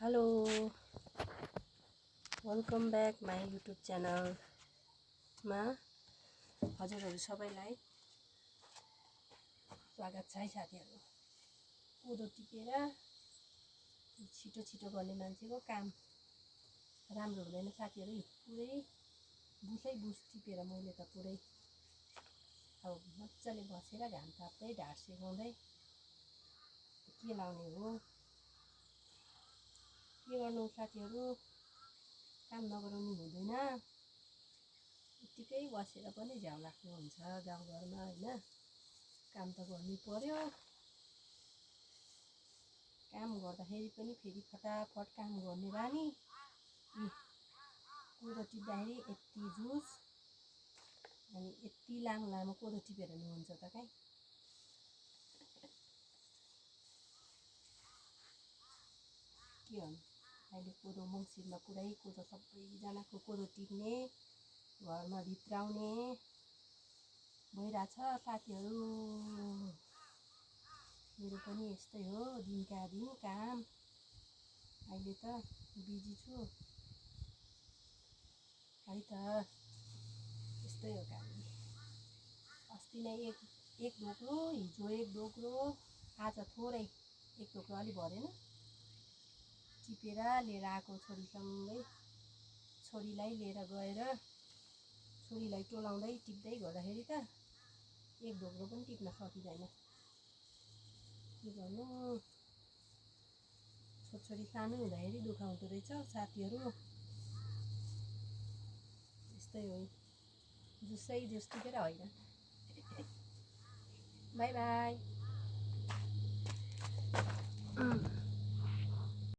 Hello welcome back my YouTube च्यानलमा हजुरहरू सबैलाई स्वागत छ है साथीहरू। कोदो टिपेर छिटो छिटो गर्ने मान्छेको काम राम्रो हुँदैन साथीहरू। पुरै बुस टिपेर मैले त पुरै अब मजाले बसेर घाम ताप्दै ढाड सेकाउँदै के लाउने हो के गर्नु साथीहरू। काम नगराउनु हुँदैन, यत्तिकै बसेर पनि झ्याउ लाग्नु हुन्छ गाउँघरमा होइन। काम त गर्नै पर्यो, काम गर्दाखेरि पनि फेरि फटाफट काम गर्ने बानी। कोदो टिप्दाखेरि यति जुस अनि यति लामो लामो कोदो टिपेर हुन्छ त काहीँ। के भन्नु, अहिले कोदो मङ्सिरमा पुरै कोदो सबैजनाको कोदो टिप्ने घरमा भित्राउने भइरहेछ साथीहरू। मेरो पनि यस्तै हो, दिनका दिन काम। अहिले त बिजी छु है त, यस्तै हो काम। अस्ति नै एक ढोक्रो, हिजो एक ढोक्रो, आज थोरै एक ढोक्रो अलि भरेन टिपेर लिएर आएको छोरीसँगै। छोरीलाई लिएर गएर छोरीलाई टोलाउँदै टिप्दै गर्दाखेरि त एक ढोक्रो पनि टिप्न सकिँदैन। के गर्नु, छोरी सानो हुँदाखेरि दुःख हुँदो रहेछ साथीहरू। यस्तै हो, जुसै जुस टिपेर होइन। By by.